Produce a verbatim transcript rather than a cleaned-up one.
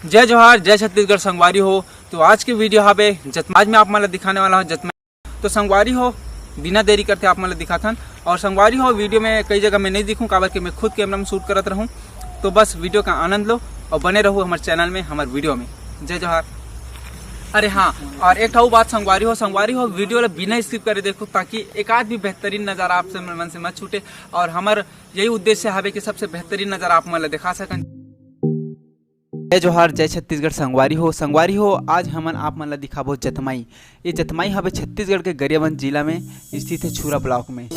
जय जोहार, जय छत्तीसगढ़ संगवारी हो। तो आज के वीडियो हवे जतमाई में आप मन ला दिखाने वाला हूँ जतमाई। तो संगवारी हो, बिना देरी करते आप मन ला दिखाथन। और संगवारी हो, वीडियो में कई जगह मैं नहीं दिखूँ, काबर कि मैं खुद कैमरा में शूट करत रहूँ। तो बस वीडियो का आनंद लो और बने रहो हमारे चैनल में, हमारे वीडियो में। जय जोहार। अरे हाँ, और एक ठो बात संगवारी हो, संगवारी हो, वीडियो ला बिना स्किप करे देखो, ताकि एक आध भी बेहतरीन नज़ारा आप मन से मत छूटे। और हमार यही उद्देश्य हवे कि सबसे बेहतरीन नज़ारा आप मन ला दिखा सकन। जय जोहार, जय छत्तीसगढ़ संगवारी हो। संगवारी हो, आज हमन आप मन ला दिखाबो जतमाई। ये जतमाई हवे छत्तीसगढ़ के गरियाबंद जिला में स्थित है, छुरा ब्लॉक में।